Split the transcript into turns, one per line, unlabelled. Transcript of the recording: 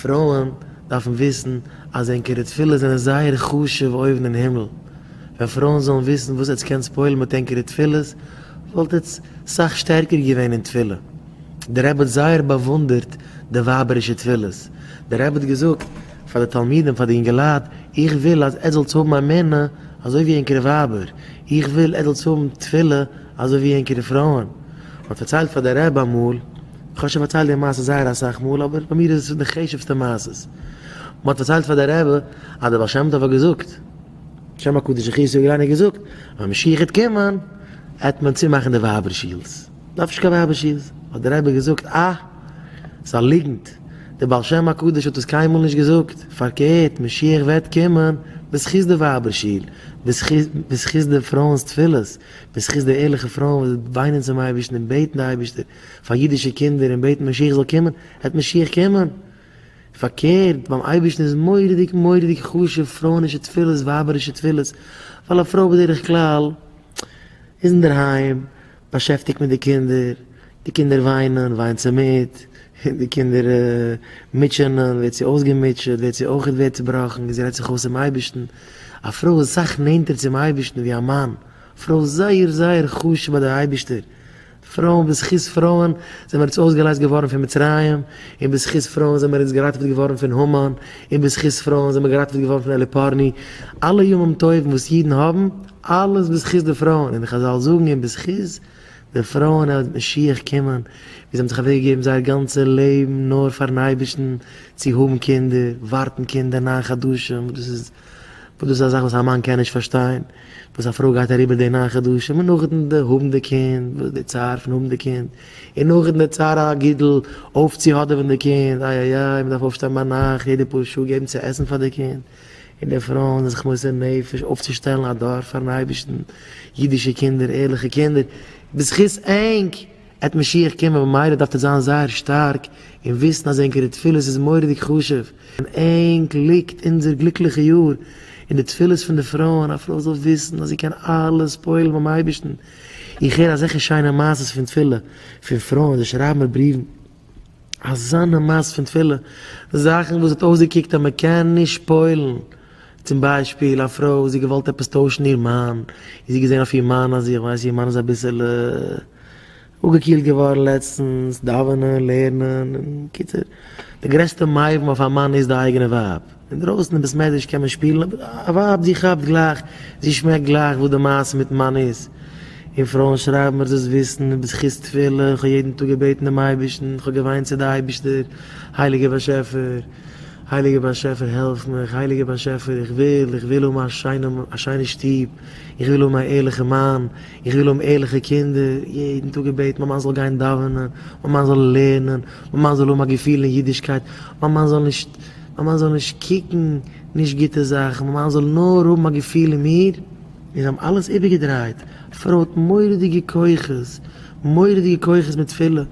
פרויען דארפן וויסן אז ענקערע תפילות זענען זייער חשוב אויבן אין הימל, ווען פרויען זאלן וויסן וואס עטס קענטס פועל'ן מיט ענקערע תפילות, וואלט עטס סאך שטערקער געווען אין תפילה. דער רבי האט זייער באוואונדערט די ווייבערישע תפילות, דער רבי האט געזאגט פאר די תלמידים, פאר די אינגעלייט, איך וויל אז עטס זאלטס האבן אמונה אזוי ווי ענקערע ווייבער, איך וויל עטס זאלטס האבן תפילה אזוי ווי ענקערע פרויען. מען האט פארציילט פאר דער רבי אמאל, איך האב שוין פארציילט די מעשה זייער אסאך מאל, אבער ביי מיר איז עס פון די חשוב'סטע מעשות. מען האט פארציילט פאר דער רבי אז דער בעל שם טוב האט געזאגט, שם הקדוש זכותו יגן עלינו געזאגט, ווען משיח העט קומען, העט מען צומאכן די ווייבער שולס. דארף נישט קיין ווייבער שולס. האט דער רבי געזאגט, אה! ס'איז א ליגנט. דער בעל שם הקדוש האט עס קיינמאל נישט געזאגט. פארקערט, משיח וועט קומען בזכות די ווייבער שול, בזכות די פרויען'ס תפילות, בזכות די ערליכע פרויען וואס וויינען צום אייבערשטן און בעטן די אייבערשטער פאר אידישע קינדער און בעטן משיח זאל קומען, העט משיח קומען. פארקערט, ביים אייבערשטן איז מורא'דיג מורא'דיג חשוב פרויענישע תפילות, ווייבערישע תפילות, ווייל א פרוי בדרך כלל איז אינדערהיים, באשעפטיגט מיט די קינדער, די קינדער וויינען, וויינט זי מיט, די קינדער מוטשענען, ווערט זי אויסגעמוטשעט, ווערט זי אויכעט ווערט צובראכן, זי רעדט זיך אויס צום אייבערשטן, א פרוי איז אסאך נענטער צום אייבערשטן ווי א מאן, א פרוי איז זייער זייער חשוב ביי די אייבערשטער, פרויען, בזכות פרויען זענען מיר אונז אויסגעלייזט געווארן פון מצרים, און בזכות פרויען זענען מיר אונז געראטעוועט געווארן פון המן, און בזכות פרויען זענען מיר געראטעוועט געווארן פון אליפורני, אלע ימים טובים וואס אידן האבן, אלעס בזכות די פרויען, און די חזל זאגן און בזכות די פרויען וועט משיח קומען, ווי זיי האבן זיך אוועק געגעבן זייער גאנצע לעבן נאר פארן אייבערשטן, צו האבן קינדער, ווארטן קינדער ניין חדשים, וואס דאס איז וואס דאס איז א זאך וואס א מאן קען נישט פארשטיין, וואס א פרוי גייט אריבער די ניין חדשים, און נאכדעם די האבן די קינד, וואס די צער פון האבן די קינד, און נאכדעם די צער הגידול אויפצוהאדעווען די קינד, איי איי איי, מען דארף אויפשטיין ביינאכט יעדע פאר שעה געבן צו עסן פאר די קינד, און די פרויען זענען זיך מוסר נפש אויפצושטעלן א דור פארן אייבערשטן, אידישע קינדער, ערליכע קינדער, בזכות ענק עט משיח קומען, ממילא דארפט איר זיין זייער שטארק און וויסן אז ענקערע תפילות איז מורא'דיג חשוב, אין ענק ליגט אונזער גליקליכע יאר, אין די תפילות פון די פרויען, א פרוי זאל וויסן אז זי קען אלעס פועל'ן ביים אייבערשטן, איך הער אזעלכע שיינע מעשות פון תפילה פון פרויען, זיי שרייבן מיר בריוון. אזאנע מאס פון תפילה, זאכן וואס האט אויסגעקוקט אז מען קען נישט פועל'ן, צום ביישפיל א פרוי זי געוואלט עפעס טוישן איר מאן, און זי געזען אויף איר מאן אז איך ווייס איר מאן איז אביסעלע אפגעקילט געווארן לעצטנס, דאווענען, לערנען, און קיצור, די גרעסטע מבין אויף א מאן איז די אייגענע ווייב. אינדרויסן אין בית מדרש קען מען שפילן, אבער א ווייב זי כאפט גלייך, זי שמעקט גלייך וואס די מעשה מיטן מאן איז. און פרויען שרייבן מיר זאלסט וויסן, בזכות תפילה, איך האב יעדן טאג געבעטן דעם אייבערשטן, איך האב געוויינט צו די אייבערשטער, הייליגער באשעפער, הייליגער באשעפער העלף מיך, הייליגער באשעפער איך וויל, איך וויל האבן א שיינע, א שיינע שטוב, איך וויל האבן א ערליכע מאן, איך וויל האבן ערליכע קינדער, יעדן טאג געבעטן מיין מאן זאל גיין דאווענען, מיין מאן זאל לערנען, מיין מאן זאל האבן א געפיל אין אידישקייט, מיין מאן זאל נישט, מיין מאן זאל נישט קוקן נישט גוטע זאכן, מיין מאן זאל נאר האבן א געפיל אין מיר, און זיי האבן אלעס איבערגעדרייט, א פרוי האט מורא'דיגע כוחות, מורא'דיגע כוחות מיט תפילה.